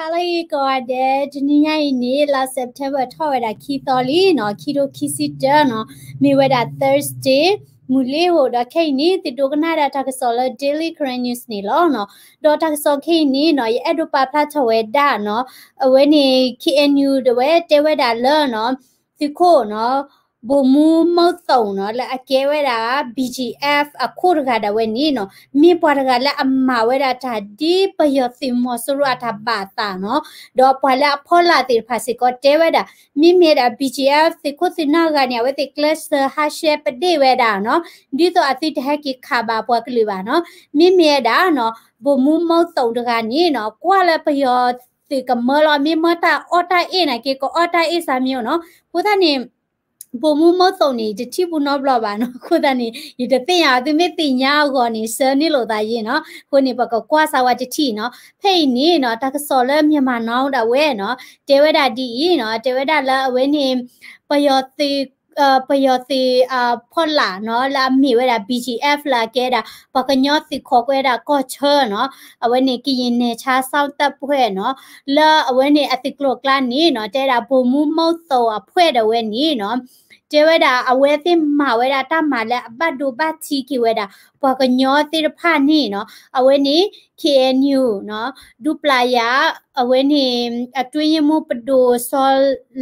ဟါလၢအဂ့ၤကိးဂၤဒဲး, တနံၤညါအံၤန့ၣ် လါ September ထီၣ်ဝဲဒၣ်ခံသီလံနီၤ, ခံထိခံဆံတၢနီၤ, မ့ၢ်ဝဲဒၣ် Thursday မုၢ်လ့ၤဧိၤ, ဒီးခဲအံၤန့ၣ် သုဒိကနၣ်ဒၣ်တၢ်ကစီၣ်လၢ Daily Karen News န့ၣ်လီၤနီၤ. ဒီးတၢ်ကစီၣ်ခဲအံၤန့ၣ်နီၤ ယအဲၣ်ဒိးပာ်ဖျါထီၣ်ဝဲဒၣ်နီၤ, အဝဲန့ၣ် K N U ဒၣ်ဝဲတဲဝဲဒၣ်လၢနီၤ သုးခိၣ်နီၤ ဗိုလ်မှူးမုတ်သုန်နီၤ လၢအကဲဝဲဒၣ် B G F အခိၣ်တဂၤဒၣ်ဝဲန့ၣ်နီၤ, မ့ၢ်ပှၤတဂၤလၢအမၤဝဲဒၣ်တၢ်ဒ်ပယီၤသုးမီၤစိရိၤအတၢ်ဘၣ်အသးနီၤ, ဒီးပှၤလၢအဖီလာ်သ့ၣ်တဖၣ်စ့ၢ်ကီးတဲဝဲဒၣ်, မ့မ့ၢ်ဒၣ် B G F သုးခိၣ်သုးနၢ်ဂၤန့ၣ် အဝဲသ့ၣ်ကျဲးစၢးဟးဆှဲးပဒ့ၣ်ဝဲဒၣ်နီၤ, ဒ်သိးအသုတဟဲက့ၤခးဘၣ်ပှၤကလုာ်ဘၣ်နီၤ, မ့မ့ၢ်ဒၣ်နီၤ ဗိုလ်မှူးမုတ်သုန်တဂၤန့ၣ်နီၤ ကွၢ်လၢပယီၤသုးကမၢလီၤ, မ့ၢ်မၢတၢ်အီၣ်တၢ်အ့ၣ်နာ်က့ ကအီၣ်တၢ်အ့ၣ်စၢ်မ့ၢ်နီၤ, အဃိသတးန့ၣ် ဗိုလ်မှူးမုတ်သုန်န့ၣ် ယတထံၣ်ဘူးနီတဘျီဘၣ်နီၤ, အဃိသတးန့ၣ် ယတသ့ၣ်ညါ, သုမ့ၢ်သ့ၣ်ညါအဂီၢ်န့ၣ် ဆှၢန့ၢ်လိာ်သးယ့နီၤ, အဃိန့ၣ် ပကကွၢ်စၢ်ဝဲတထံၣ်နီၤ. ဖဲအံၤန့ၣ်နီၤ တၢ်ကစီၣ်လၢ Myanmar Now ဒၣ်ဝဲနီၤ တဲဝဲဒၣ်ဒ်အံၤနီၤ, တဲဝဲဒၣ်လၢအဝဲန့ၣ် ပယီၤသုး ပယီၤသုးအဖီလာ်နီၤ လၢအမ့ၢ်ဝဲဒၣ် B G F လၢအကဲဒၣ် ပှၤကညီသုးခိးကွဲဒၣ်ကီၢ်ဆၢနီၤ, အဝဲန့ၣ် ကရင်နယ်ခြားစောင့်တပ်ဖွဲ့နီၤ, လၢအဝဲန့ၣ်အသုးကျိၤကျါန့ၣ်နီၤ တဲဒၣ် ဗိုလ်မှူးမုတ်သုန်အဖှဲၣ်ဒၣ်ဝဲန့ၣ်နီၤ, တဲဝဲဒၣ် အဝဲသ့ၣ်မၤဝဲဒၣ်တၢ်မၤလၢအဘၣ်ဒိဘၣ်ထံးက့ၤဝဲဒၣ် ပှၤကညီသ့ၣ်တဖၣ်န့ၣ်နီၤ, အဝဲန့ၣ် K N U နီၤ ဒူပျၤယၤ အဝဲန့ၣ် အတွင်းရေးမှူး ပဒိၣ်စီၤ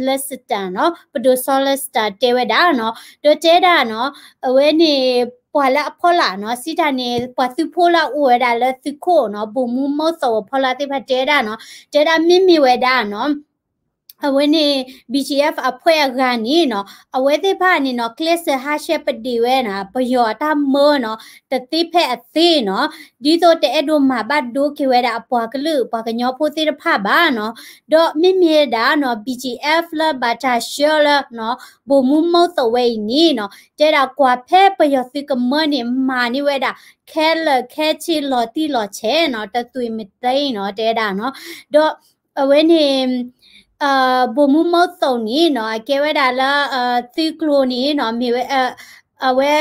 လၢစတၢၣ်နီၤ, ပဒိၣ်စီၤလၢစတၢၣ်တဲဝဲဒၣ်နီၤ, ဒီးတဲဒၣ်နီၤ အဝဲန့ၣ် ပှၤလၢအဖီလာ်နီၤ စံးတၢ်န့ၣ် ပှၤသုးဖိလၢအအိၣ်ဝဲဒၣ်လၢသုးခိၣ်နီၤ ဗိုလ်မှူးမုတ်သုန်အဖီလာ်သ့ၣ်တဖၣ်တဲဒၣ်နီၤ, တဲဒၣ်မ့မ့ၢ်ဝဲဒၣ်နီၤ အဝဲန့ၣ် B G F အဖှဲၣ်အဂၤန့ၣ်နီၤ အဝဲသ့ၣ်တဖၣ်န့ၣ်နီၤ ကျဲးစၢးဟးဆှဲးပဒ့ၣ်ဝဲနီၤ ပယီၤအတၢ်မၢနီၤ တသ့ဖဲအသ့နီၤ, ဒ်သိးတအဲၣ်ဒိးမၤဘၣ်ဒိက့ၤဝဲဒၣ်အပှၤကလုာ် ပှၤကညီဖိသ့ၣ်တဖၣ်ဘၣ်နီၤ, ဒီးမ့မ့ၢ်ဒၣ်နီၤ B G F လၢဘၣ်တၢ်ဆှၢလၢနီၤ ဗိုလ်မှူးမုတ်သုန်ဝဲအံၤန့ၣ်နီၤ တဲဒၣ်ကွၢ်ဖဲပယီၤသုးကမၢန့ၣ် မၤန့ၢ်ဝဲဒၣ် ခဲလၢာ်ခဲဆ့လီၤတံၢ်လီၤဆဲးနီၤ တသွံၣ်မတ့နီၤ တဲဒၣ်နီၤ, ဒီးအဝဲန့ၣ် ဗိုလ်မှူးမုတ်သုန်န့ၣ်နီၤ အကဲဝဲဒၣ်လၢ သုးကျိၤန့ၣ်နီၤ မ့ၢ်ဝဲ အဝဲ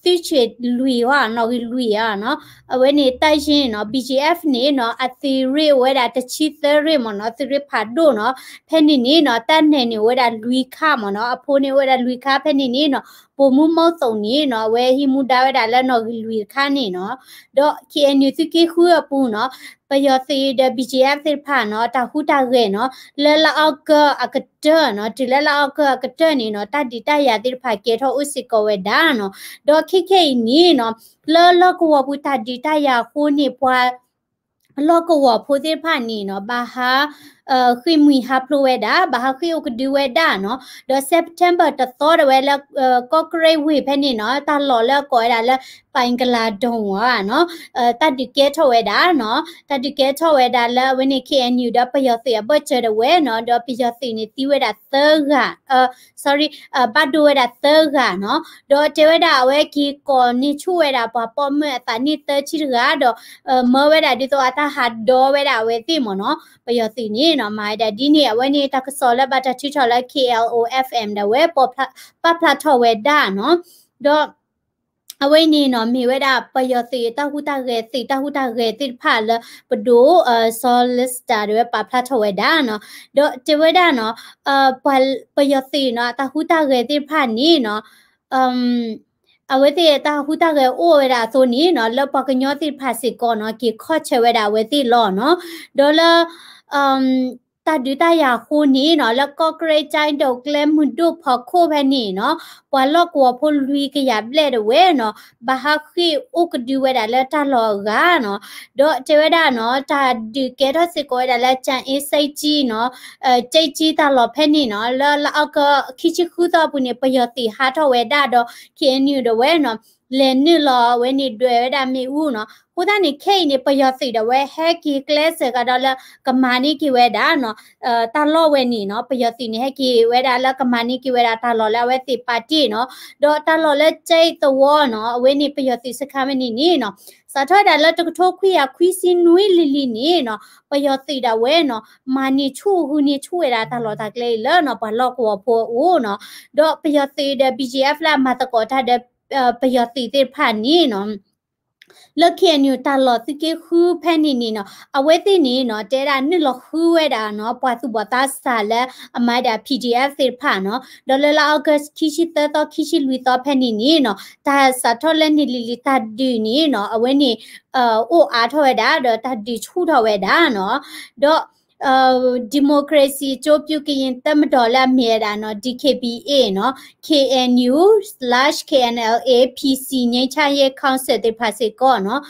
သုးဆ့ၣ်လွံၢ်ဧါ နီၣ်ဂံၢ်လွံၢ်ဧါနီၤ, အဝဲန့ၣ် တပ်ရင်းနီၤ B G F န့ၣ်နီၤ အသုးရ့ၣ်အိၣ်ဝဲဒၣ်တဆံသၢရ့ၣ်မ့ၢ်နီၤ, သုးရ့ၣ်ဖးဒိၣ်နီၤ, ဖဲန့ၣ်န့ၣ်နီၤ တၢ်နဲၣ်န့ၣ်အိၣ်ဝဲဒၣ်လွံၢ်ခါမ့ၢ်နီၤ, အဖိန့ၣ်အိၣ်ဝဲဒၣ်လွံၢ်ခါ, ဖဲန့ၣ်န့ၣ်နီၤ ဗိုလ်မှူးမုတ်သုန်န့ၣ်နီၤ အဝဲဟံးမူဒါဝဲဒၣ်လၢနီၣ်ဂံၢ်လွံၢ်တခါန့ၣ်နီၤ, ဒီး K N U သုးက့ဃုအပူၤနီၤ ပယီၤသုးဒီး B G F သ့ၣ်တဖၣ်နီၤ တၢ်ဟူးတၢ်ဂဲၤနီၤ လၢလါအီကူးအကတၢၢ်နီၤ, တုၤလၢလါအီကူးအကတၢၢ်န့ၣ်နီၤ တၢ်ဒုးတၢ်ယၤသ့ၣ်တဖၣ်ကဲထီၣ်အိၣ်စ့ၢ်ကီးဝဲဒၣ်နီၤ, ဒီးခဲခဲအံၤန့ၣ်နီၤ လၢလီၢ်ကဝီၤပူၤတၢ်ဒုးတၢ်ယၤအဃိန့ၣ် ပှၤ လီၢ်ကဝီၤဖိသ့ၣ်တဖၣ်န့ၣ်နီၤ ဘၣ်ဟး ဃ့ၢ်မှံဟးဖျိးဝဲဒၣ်, ဘၣ်ဟးဃ့ၢ်အိၣ်ကဒုဝဲဒၣ်နီၤ, ဒီး September တသီဒၣ်ဝဲလၢ ကီၢ်ကရ့ၣ်ဝ့ၢ်ဖဲန့ၣ်နီၤ တၢ်လီၢ်လၢအကိးဝဲဒၣ်လၢ ပၣ်ကလၤဒိၣ်ဧါနီၤ, တၢ်ဒုးကဲထီၣ်ဝဲဒၣ်နီၤ, တၢ်ဒုးကဲထီၣ်ဝဲဒၣ်လၢအဝဲန့၁ၣ် K N U ဒီးပယီၤသုးအဘၢၣ်စၢၤဒၣ်ဝဲနီၤ, ဒီးပယီၤသုးန့ၣ်သံဝဲဒၣ်သၢဂၤ, sorry, ဘၣ်ဒိဝဲဒၣ်သၢဂၤနီၤ, ဒီးတဲဝဲဒၣ်အဝဲက့ၤကိးန့ၢ်ဆူၣ်ဝဲဒၣ်ပှၤပိာ်မုၣ်အသးနံၣ်သၢဆံတဂၤဒီး မၢဝဲဒၣ်ဒ်သိးအတၢ်ဟးဒီဝဲဒၣ်အဝဲသ့ၣ်မ့ၢ်နီၤ, ပယီၤသုးန့ၣ်နီၤ မၤဝဲဒၣ်ဒ်န့ၣ် အဝဲန့ၣ်တၢ်ကစီၣ်လၢဘၣ်တၢ်ထုးထီၣ်လၢ K L O F M ဒၣ်ဝဲ ပာ်ဖျါထီၣ်ဝဲဒၣ်နီၤ, ဒီး အဝဲအံၤန့ၣ်နီၤ မ့ၢ်ဝဲဒၣ်ပယီၤသုးတၢ်ဟူးတၢ်ဂဲၤ သုးတၢ်ဟူးတၢ်ဂဲၤသ့ၣ်တဖၣ်လၢပဒိၣ် စီၤလၢစတၢၣ်ဒၣ်ဝဲပာ်ဖျါထီၣ်ဝဲဒၣ်နီၤ, ဒီးတဲဝဲဒၣ်နီၤ ပှၤ ပယီၤသုးနီၤ အတၢ်ဟူးတၢ်ဂဲၤသ့ၣ်တဖၣ်န့ၣ်နီၤ အဝဲသ့ၣ်တၢ်ဟူးတၢ်ဂဲၤအိၣ်ဝဲဒၣ်အသိးန့ၣ်နီၤ လၢပှၤကညီသ့ၣ်တဖၣ်စ့ၢ်ကီးနီၤ က့ၤခီၣ်ဆၢဝဲဒၣ်အဝဲသ့ၣ်လီၤနီၤ, ဒီးလၢ တၢ်ဒုးတၢ်ယၤအဃိန့ၣ်နီၤ လၢကီၢ်ကရ့ၣ် ကၠဲးဒိၣ် ကျဲမုၢ်ဒိၣ် ဖီခိၣ်ဖဲန့ၣ်နီၤ ပှၤလီၢ်ကဝီၤဖိလွံၢ်ကယၤဘျဲၣ်ဒၣ်ဝဲနီၤ ဘၣ်ဟးဃ့ၢ်အိၣ်ကဒုဝဲဒၣ်လၢတၢ်လီၢ်အဂၤနီၤ, ဒီးတဲဝဲဒၣ်နီၤ တၢ်ဒုးကဲထီၣ်စ့ၢ်ကီးဝဲဒၣ်လၢ ကၠဲးအ့စ့ကၠံနီၤ ကၠဲးကၠံတၢ်လီၢ်ဖဲန့ၣ်နီၤ လၢလါအီကူးခံဆံဃုသီအပူၤန့ၣ် ပယီၤသုးဟးထီၣ်ဝဲဒၣ်ဒီး K N U ဒၣ်ဝဲနီၤ လဲၤနုာ်လီၤအဝဲန့ၣ်ဒွဲၣ်ဝဲဒၣ်မ့ၣ်အူနီၤ, အဃိသတးန့ၣ် ခဲအံၤန့ၣ် ပယီၤသုးဒၣ်ဝဲဟဲက့ၤကျဲးစၢးကဒီးလၢ ကမၤန့ၢ်က့ၤဝဲဒၣ်နီၤ တၢ်လီၢ်ဝဲန့ၣ်နီၤ ပယီၤသုးန့ၣ် ဟဲက့ၤဝဲဒၣ်လၢကမၤန့ၢ်က့ၤဝဲဒၣ်တၢ်လီၢ်လၢအဝဲသ့ၣ်ပာ်တ့ၢ်နီၤ, ဒီးတၢ်လီၢ်လၢကၠဲးသဝီနီၤ အဝဲန့ၣ် ပယီၤသုးစခါဝဲန့ၣ်န့ၣ်နီၤ စးထီၣ်ဝဲဒၣ်လၢတကထိခွံကယၤခွံဆံနွံလံၤလံၤန့ၣ်နီၤ ပယီၤသုးဒၣ်ဝဲနီၤ မၤန့ၢ်ဆူၣ်ဂုာ်န့ၢ်ဆူၣ်ဝဲဒၣ်တၢ်လီၢ်တၢ်ကျဲအံၤလၢနီၤ ပှၤလီၢ်ကဝီၤဖိအအိၣ်နီၤ, ဒီးပယီၤသုးဒီး B G F လၢအမၤသကိးတၢ်ဒီး ပယီၤသုးသ့ၣ်တဖၣ်န့ၣ်နီၤ လၢ K N U တၢ်လီၢ်သုးက့ဃုဖဲန့ၣ်န့ၣ်နီၤ အဝဲသ့ၣ်န့ၣ်နီၤ တဲဒၣ်နုာ်လီၤဃုဝဲဒၣ်နီၤ ပှၤသူၣ်ဘီၣ်သးစၢ်လၢအမၤဒၣ် P D F သ့ၣ်တဖၣ်နီၤ ဒီးလၢလါ August ခံဆံသၢသီ ခံဆံလွံၢ်သီဖဲန့ၣ်န့ၣ်နီၤ တၢ်စးထီၣ်လၢန့ၣ်လံၤလံၤ တၢ်ဒုးန့ၣ်နီၤ အဝဲန့ၣ် အိၣ်အါထီၣ်ဝဲဒၣ် ဒီးတၢ်ဒုးဆူၣ်ထီၣ်ဝဲဒၣ်နီၤ ဒီး democracy အကျိုးပြုကရင်တပ်မတော်လၢအမ့ၢ်ဝဲဒၣ်နီၤ D K B A နီၤ K N U slash K N L A P C ငြိမ်းချမ်းရေးကောင်စီ သ့ၣ်တဖၣ်စ့ၢ်ကီးနီၤ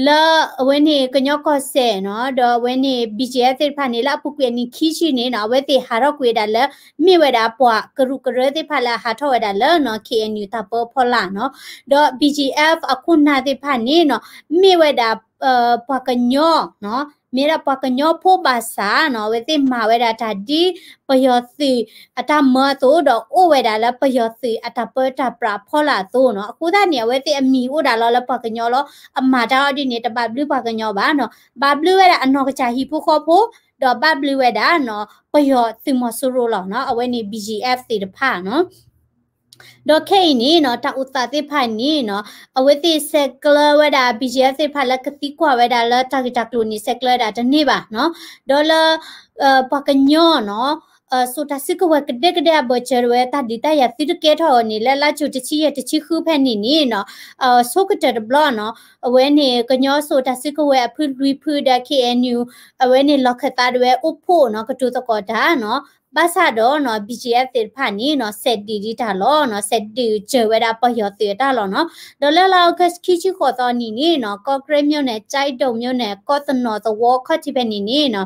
လၢအဝဲန့ၣ်ကညီကီၢ်စဲၣ်နီၤ ဒီးအဝဲန့ၣ် B G F သ့ၣ်တဖၣ်န့ၣ် လၢအပူၤကွံာ်အနံၣ်ခံဆံန့ၣ်နီၤ အဝဲသ့ၣ်ဟးထီၣ်ကွံာ်ဝဲဒၣ်လၢ မ့ၢ်ဝဲဒၣ်ပှၤကရူၢ်ကရၢသ့ၣ်တဖၣ်လၢအဟးထီၣ်ဝဲဒၣ်လၢနီၤ K N U တၢ်ပၢဖီလာ်နီၤ ဒီး B G F အခိၣ်နၢ်သ့ၣ်တဖၣ်န့ၣ်နီၤ မ့ၢ်ဝဲဒၣ် ပှၤကညီနီၤ မ့ၢ်ဒၣ်ပှၤကညီဖိဘၣ်ဆၣ်နီၤ အဝဲသ့ၣ်မၤဝဲဒၣ်တၢ်ဒ်ပယီၤသုးအတၢ်မၢအသိး ဒီးအိၣ်ဝဲဒၣ်လၢပယီၤသုးအတၢ်ပၢတၢ်ပြးဖီလာ်အသိးနီၤ အဃိသတးန့ၣ် အဝဲသ့ၣ်အမံၤအိၣ်ဒၣ်လီၤလၢပှၤကညီလီၤ အမၤတၢ်အီၤဒ်န့ၣ် တဘၣ်ဘျုးပှၤကညီဘၣ်နီၤ ဘၣ်ဘျုးဝဲဒၣ်အနီၢ်ကစၢ်ဟံၣ်ဖိဃီဖိ ဒီးဘၣ်ဘျုးဝဲဒၣ်နီၤ ပယီၤသုးမီၤစိရိၤလီၤနီၤ အဝဲန့ၣ် B G F သ့ၣ်တဖၣ်နီၤ ဒီးခဲအံၤန့ၣ်နီၤ တၢ်အိၣ်သးသ့ၣ်တဖၣ်န့ၣ်နီၤ အဝဲသ့ၣ်ဆဲးကျၢဝဲဒၣ် B G F သ့ၣ်တဖၣ်လၢကသံကွၢ်ဝဲဒၣ်လၢတၢ်ဂ့ၢ်တၢ်ကျိၤန့ၣ် ဆဲးကျၢဝဲဒၣ်တန့ၢ်ဘၣ်နီၤ ဒီးလၢ ပှၤကညီနီၤ စိာ်တၢ်စုကဝဲၤကဒဲကဒဲအဘၢၣ်စၢၤတဝဲ တၢ်ဒုးတၢ်ယၤသုတကဲထီၣ်အီၤန့ၣ် လၢလါကၠိတဆံယဲၢ်တဆံဃုဖဲန့ၣ်န့ၣ်နီၤ ဆိကတၢၢ်တဘျီနီၤ အဝဲန့ၣ်ကညီစိာ်တၢ်စုကဝဲၤအဖုလွံၢ်ဖုဒီး K N U အဝဲန့ၣ်လီၢ်ခၢၣ်သးတဝဲအိၣ်ဖှိၣ်နီၤ ကတိၤသကိးတၢ်နီၤ ဘၣ်ဆၣ်ဒီးနီၤ B G F သ့ၣ်တဖၣ်န့ၣ်နီၤ စဲးဒုးဒံးတၢ်လီၤနီၤ စဲးဒုးစၢၤဝဲဒၣ်ပယီၤသုးအတၢ်လီၤနီၤ ဒီးလၢလါ August ခံဆံဃိးသီနံၤန့ၣ်နီၤ ကီၢ်ကရ့ၣ်မြို့နယ် ကၠဲးဒိုမြို့နယ် ကီၢ်သနီၣ်သဝီခီၣ်ထံးဖဲန့ၣ်န့ၣ်နီၤ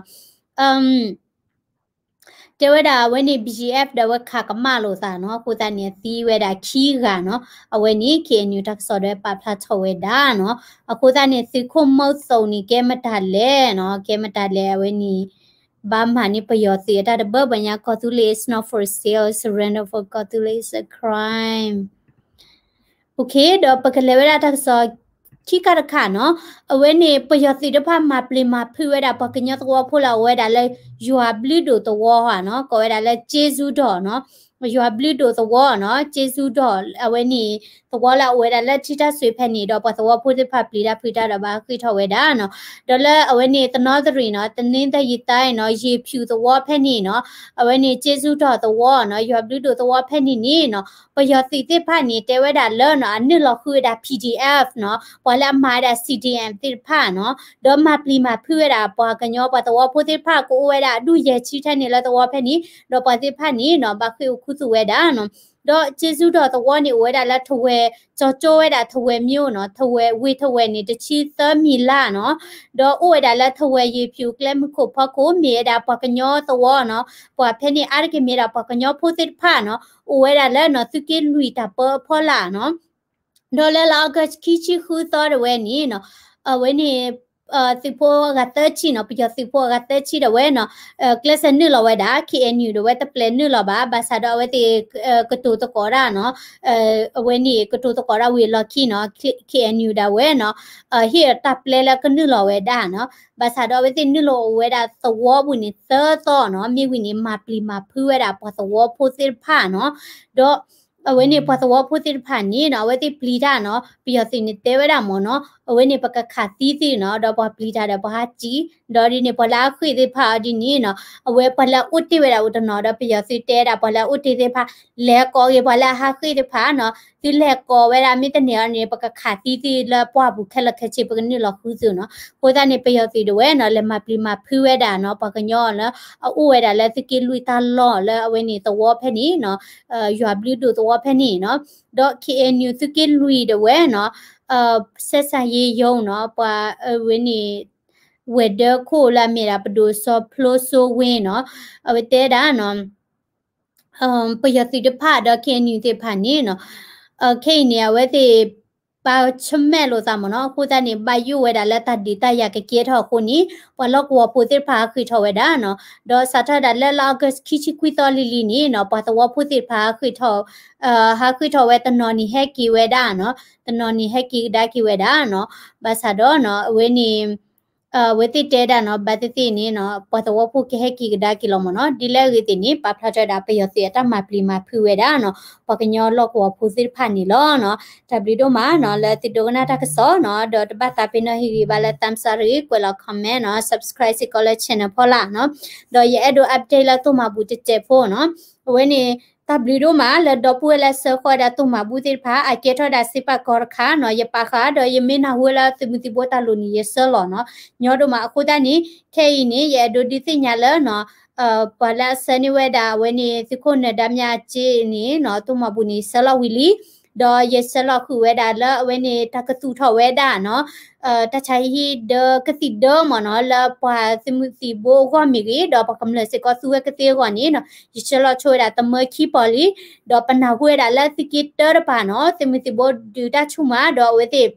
တဲဝဲဒၣ်အဝဲန့ၣ် B G F ဒီးအဝဲခးကမၣ်လိာ်သးနီၤ အဃိသတးန့ၣ် သံဝဲဒၣ်ခံဂၤနီၤ အဝဲန့ၣ် K N U တၢ်ကစီၣ်ဒီးပာ်ဖျါထီၣ်ဝဲဒၣ်နီၤ အဃိသတးန့ၣ် သုးခိၣ်မုၢ်သိးန့ၣ် ကဲမတၤလဲၣ်နီၤ ကဲမတၤလဲၣ် အဝဲန့ၣ် ဘၣ်မၤန့ၢ်ပယီၤသုးအတၢ်တဘၢဘၣ်ညါ ကီၢ်သူလ့ၤ is not for sale, surrender for ကီၢ်သူလ့ၤ is a crime. ဒီးပကလဲၤဝဲဒၣ်တၢ်ကစီၣ်ခံခါတခါနီၤ အဝဲန့ၣ် ပယီၤသုးတဖၣ်မၤပျံၤမၤဖုးဝဲဒၣ်ပှၤကညီသဝီဖိလၢအအိၣ်ဝဲဒၣ်လၢယွၤဘျုးဒိၣ်သဝီနီၤ ကိးဝဲဒၣ်လၢကၠ့စူဒိၣ်နီၤ ယွၤဘျုးဒိၣ်သဝီနီၤ ကၠ့စူဒိၣ် အဝဲန့ၣ် သဝီလၢအအိၣ်ဝဲဒၣ်လၢထံတၢ်စွ့ၤဖဲန့ၣ်ဒီး ပှၤသဝီဖိသ့ၣ်တဖၣ်ပျံၤတၢ်ဖုးတၢ်ဒီးဘၣ်ဃ့ၢ်ထီၣ်ဝဲဒၣ်နီၤ ဒီးလၢအဝဲန့ၣ် တနီသရံၣ်နီၤ တနင်္သာရီတိုင်းနီၤ ရေဖြူသဝီဖဲန့ၣ်နီၤ အဝဲန့ၣ် ကၠ့စူဒိၣ်သဝီနီၤ ယွၤဘျုးဒိၣ်သဝီဖဲန့ၣ်န့ၣ်နီၤ ပယီၤသုးသ့ၣ်တဖၣ်န့ၣ် တဲဝဲဒၣ်လၢနီၤ အနုာ်လီၤဃုဝဲဒၣ် P D F နီၤ ပှၤလၢအမၤဝဲဒၣ် C D M သ့ၣ်တဖၣ်နီၤ ဒီးမၤပျံၤမၤဖုးဝဲဒၣ်ပှၤကညီပှၤသဝီဖိသ့ၣ်တဖၣ် ကအိၣ်ဝဲဒၣ်အဒူၣ်ယဲၢ်ဆံထဲန့ၣ်လၢသဝီဖဲန့ၣ် ဒီးပှၤသ့ၣ်တဖၣ်န့ၣ်နီၤ ဘၣ်ဃ့ၢ်အိၣ်ခူသူၣ်ဝဲဒၣ်နီၤ ဒီးကၠ့စူဒိၣ်သဝီန့ၣ် အိၣ်ဝဲဒၣ်လၢထဝဲၣ် ကၠီၤကၠိဝဲဒၣ်ထဝဲၣ်မံၤနီၤ ထဝဲၣ်ဝ့ၢ်ထဝဲၣ်န့ၣ် တဆံသၢမံၤလါနီၤ ဒီးအိၣ်ဝဲဒၣ်လၢထဝဲၣ်ယ့ၤဖၠူၣ်ကျဲမုၢ်ခိၣ်ဖီခိၣ် မ့ၢ်ဝဲဒၣ်ပှၤကညီသဝီနီၤ ပှၤဖဲန့ၣ်အါတက့ၢ်မ့ၢ်ဒၣ်ပှၤကညီဖိသ့ၣ်တဖၣ်နီၤ အိၣ်ဝဲဒၣ်လၢနီၤ သုးက့လွံၢ်တၢ်ပၢအဖီလာ်နီၤ ဒီးလၢလါ August ခံဆံဃုသီတဝဲန့ၣ်နီၤ အဝဲန့ၣ် သုးဖိအဂၤသၢဆံနီၤ ပယီၤသုးဖိအဂၤသၢဆံဒၣ်ဝဲနီၤ ကျဲးစၢးနုာ်လီၤဝဲဒၣ် K N U ဒၣ်ဝဲတပျဲနုာ်လီၤဘၣ် ဘၣ်ဆၣ်ဒီးအဝဲသ့ၣ် ကတိၤသကိးတၢ်နီၤ အဝဲန့ၣ်ကတိၤသကိးတၢ်ဝံၤအလီၢ်ခံနီၤ K N U ဒၣ်ဝဲနီၤ ဟ့ၣ်အတၢ်ပျဲလၢကနုာ်လီၤဝဲဒၣ်နီၤ ဘၣ်ဆၣ်ဒီးအဝဲသ့ၣ်နုာ်လီၤအိၣ်ဝဲဒၣ်သဝီပူၤန့ၣ်သၢသီနီၤ မ့ၢ်ဝံၤန့ၣ် မၤပျံၤမၤဖုးဝဲဒၣ်ပှၤသဝီဖိသ့ၣ်တဖၣ်နီၤ ဒီး အဝဲန့ၣ်ပှၤသဝီဖိသ့ၣ်တဖၣ်န့ၣ်နီၤ အဝဲသ့ၣ်ပျံၤတၢ်နီၤ ပယီၤသုးန့ၣ်တဲဝဲဒၣ်မ့ၢ်နီၤ အဝဲန့ၣ်ပကခးသံသုနီၤ ဒီးပှၤပျံၤတၢ်ဒီးပှၤဟးစံၣ် ဒီးဒ်န့ၣ် ပှၤလၢအဃ့ၢ်သ့ၣ်တဖၣ်အီၤဒ်န့ၣ်နီၤ အဝဲပှၤလၢအအိၣ်တ့ၢ်ဝဲဒၣ်အိၣ်တနီၤဒီး ပယီၤသုးတဲဒၣ်ပှၤလၢအအိၣ်တ့ၢ်သ့ၣ်တဖၣ် လဲၤကိးက့ၤပှၤလၢအဟးဃ့ၢ်သ့ၣ်တဖၣ်နီၤ သုလဲၤကိးဝဲဒၣ်မ့ၢ်တန့ၢ်အီၤန့ၣ် ပကခးသံသုလၢပှၢ်ပူၤခဲလၢာ်ခဲဆ့ ပကနုာ်လီၤဃုသုနီၤ အဃိသတးန့ၣ် ပယီၤသုးဒၣ်ဝဲနီၤ လဲၤမၤပျံၤမၤဖုးဝဲဒၣ်နီၤ ပှၤကညီလၢအအိၣ်ဝဲဒၣ်လၢသုးက့လွံၢ်တၢ်လီၢ်လၢအဝဲန့ၣ်သဝီဖဲန့ၣ်နီၤ ယွၤဘျုးဒိၣ်သဝီဖဲန့ၣ်နီၤ ဒီး K N U သုးက့လွံၢ်ဒၣ်ဝဲနီၤ ဆက်ဆံရေးရုံးနီၤ ပှၤအဝဲန့ၣ် ဝဲၤဒၢခိၣ်လၢအမ့ၢ်ဒၣ်ပဒိၣ်စီၤဖျိစိဝ့နီၤ အဝဲတဲဒၣ်နီၤ ပယီၤသုးတဖၣ်ဒီး K N U သ့ၣ်တဖၣ်န့ၣ်နီၤ ခဲအံၤန့ၣ် အဝဲသ့ၣ် ဘၣ်ဆၢၣ်မဲာ်လိာ်သးမ့ၢ်နီၤ အဃိသတးန့ၣ် ဘၣ်ယိၣ်ဝဲဒၣ်လၢတၢ်ဒုးတၢ်ယၤကကဲထီၣ်အဃိန့ၣ် ပှၤလီၢ်ကဝီၤဖိသ့ၣ်တဖၣ်ဟးဃ့ၢ်ထီၣ်ဝဲဒၣ်နီၤ ဒီးစးထီၣ်ဒၣ်လၢလါ August ခံဆံခွံသီလံၤလံၤန့ၣ်နီၤ ပှၤသဝီဖိသ့ၣ်တဖၣ်ဟးဃ့ၢ်ထီၣ် ဟးဃ့ၢ်ထီၣ်ဝဲတနီၤန့ၣ်ဟဲက့ၤဝဲဒၣ်နီၤ တနီၤန့ၣ်ဟဲက့ၤကဒါက့ၤဝဲဒၣ်နီၤ ဘၣ်ဆၣ်ဒီးနီၤ အဝဲန့ၣ် အဝဲသ့ၣ်တဲဒၣ်နီၤ ဘၣ်သ့ၣ်သ့ၣ်န့ၣ်နီၤ ပှၤသဝီဖိကဟဲက့ၤကဒါက့ၤလီၤမ့ၢ်နီၤ. ဒ်လဲၣ်အဂ့ၢ်သ့ၣ်န့ၣ် ပာ်ဖျါထီၣ်ဝဲဒၣ်ပယီၤသုးအတၢ်မၤပျံၤမၤဖုးဝဲဒၣ်နီၤ ပှၤကညီလီၢ်ကဝီၤဖိသ့ၣ်တဖၣ်န့ၣ်လီၤနီၤ. တၢ်ဘျုးဒိၣ်မးနီၤ လၢသုဒိကနၣ်တၢ်ကစီၣ်နီၤ ဒီးတဘၣ်သးပ့ၤနီၣ်ဟ့ၣ်ဂံၢ်ဘါလၢ thumbs up တဂ့ၤ ကွဲးလီၤ comment နီၤ subscribe စ့ၢ်ကီးလၢ channel ဖီလာ်နီၤ. ဒီးယအဲၣ်ဒိး update လၢသိၣ်မၤဘူၣ်တစဲးဖိနီၤ. အဝဲန့ၣ် တၢ်ဘျုးဒိၣ်မးလၢဒီပုၢ်ဝဲၢ်လၢအဆှၢဃီၤဝဲဒၣ်သိၣ်မၤဘူၣ်သ့ၣ်တဖၣ် အကဲထီၣ်ဝဲဒၣ်စ့ပာ်ကီၤတခါနီၤ ယပာ်ဃာ် ဒီးယမ့ၢ်နၢ်ဟူဝဲလၢသုးမုၢ်သံၣ်ဘိတၢ်လိၣ်န့ၣ် ယဆှၢလီၤနီၤ ညီဒိၣ်မး. အဃိသတးန့ၣ် ခဲအံၤန့ၣ် ယအဲၣ်ဒိးဒုးသ့ၣ်ညါလၢနီၤ ပှၤလၢအဆှၢန့ၢ်ဝဲဒၣ်အဝဲန့ၣ် သုးခိၣ်နၢၤဒါမြအစ့န့ၣ်နီၤ သိၣ်မၤဘူၣ်န့ၣ် ဆှၢလီၤဝံၤလံ ဒီးယဆှၢလီၤဃုာ်ဝဲဒၣ်လၢအဝဲန့ၣ် တၢ်ကသူၣ်ထီၣ်ဝဲဒၣ်နီၤ တၢ်ဆါဟံၣ်ဒၢကသံၣ်ဒၢမ့ၢ်နီၤ လၢပှၤသုးမုၢ်သံၣ်ဘိအဂီၢ်မ့ၢ်ဂ့ၤ ဒီးပှၤကမျၢၢ်စ့ၢ်ကီးသူဝဲကသ့အဂီၢ်န့ၣ်နီၤ ယဆှၢလီၤဆိဝဲဒၣ်တမၢခံပီၤလံ ဒီးပနၢ်ဟူဝဲဒၣ်လၢသုးက့တၢတပၤနီၤ သုးမုၢ်သံၣ်ဘိဒုးတၢ်ဆူၣ်မး ဒီးအဝဲသ့ၣ်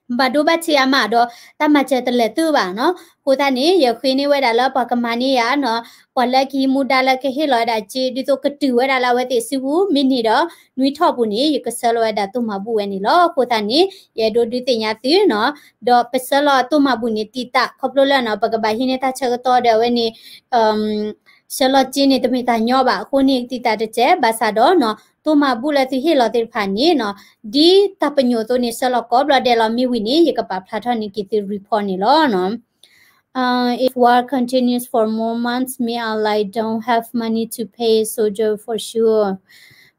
ဘၣ်ဒိဘၣ်ထံးအါမးဒီး တၢ်မၤစၢၤတလဲၤသုဘၣ်နီၤ. အဃိသတးန့ၣ် ယဃ့န့ၢ်ဝဲဒၣ်လၢပှၤကမၤန့ၢ်ယၤနီၤ ပှၤလၢကဟံးမူဒါလၢကဟ့ၣ်လီၤဝဲဒၣ်စ့ ဒ်သိးကတုၤဝဲဒၣ်လၢအဝဲသ့ၣ်စုပူၤ မ့ၢ်န့ၢ်ဒီး နွံထီၣ်ပူၤန့ၣ် ယကဆှၢလီၤဝဲဒၣ်သိၣ်မၤဘူၣ်ဝဲန့ၣ်လီၤ. အဃိသတးန့ၣ် ယအဲၣ်ဒိးဒုးသ့ၣ်ညါသုနီၤ ဒီးပဆှၢလီၤသိၣ်မၤဘူၣ်န့ၣ် တံာ်တာ် ခီဖျိလၢနီၤ ပကဘၣ်ဟံးန့ၢ်တၢ်ဆၢကတီၢ်ဒီးအဝဲန့ၣ် ဆှၢလီၤစ့န့ၣ်တမ့ၢ်တၢ်ညီဘၣ်အဃိန့ၣ် တံာ်တာ်တစဲး ဘၣ်ဆၣ်ဒီးနီၤ သိၣ်မၤဘူၣ်လၢသုဟ့ၣ်လီၤသ့ၣ်တဖၣ်န့ၣ်နီၤ ဒ်တၢ်ပညိၣ်အသိးန့ၣ် ဆှၢလီၤကိးဘျီဒဲးလီၤ မ့ၢ်ဝံၤန့ၣ် ယကပာ်ဖျါထီၣ်န့ၢ်က့ၤသု report န့ၣ်လီၤ. If war continues for more months, me I like don't have money to pay soldier for sure.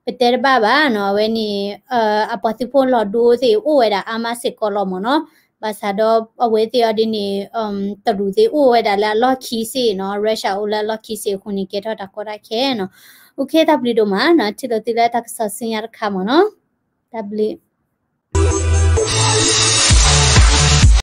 ပတဲတဘၣ်ဘၣ်နီၤ အဝဲန့ၣ် အပှၤသုးဖိလီၤဒိသ့ၣ်အိၣ်ဝဲဒၣ်အါမးစ့ၢ်ကီးလီၤမ့ၢ်နီၤ. ဘၣ်ဆၣ်ဒီးအဝဲသ့ၣ်အီၤဒ်န့ၣ် တရူးသ့ၣ်အိၣ်ဝဲဒၣ်လၢအလီၢ်ခံစ့ၢ်နီၤ Russia အိၣ်လၢအလီၢ်ခံစ့ၢ်အဃိန့ၣ် ကဲထီၣ်တၢ်ကီတၢ်ခဲနီၤ. အိၣ်ခ့ တၢ်ဘျုးဒိၣ်မးနီၤ ထံၣ်လိာ်သုလၢတၢ်ကစီၣ်ဆူညါတခါမ့ၢ်နီၤ. တၢ်ဘျုး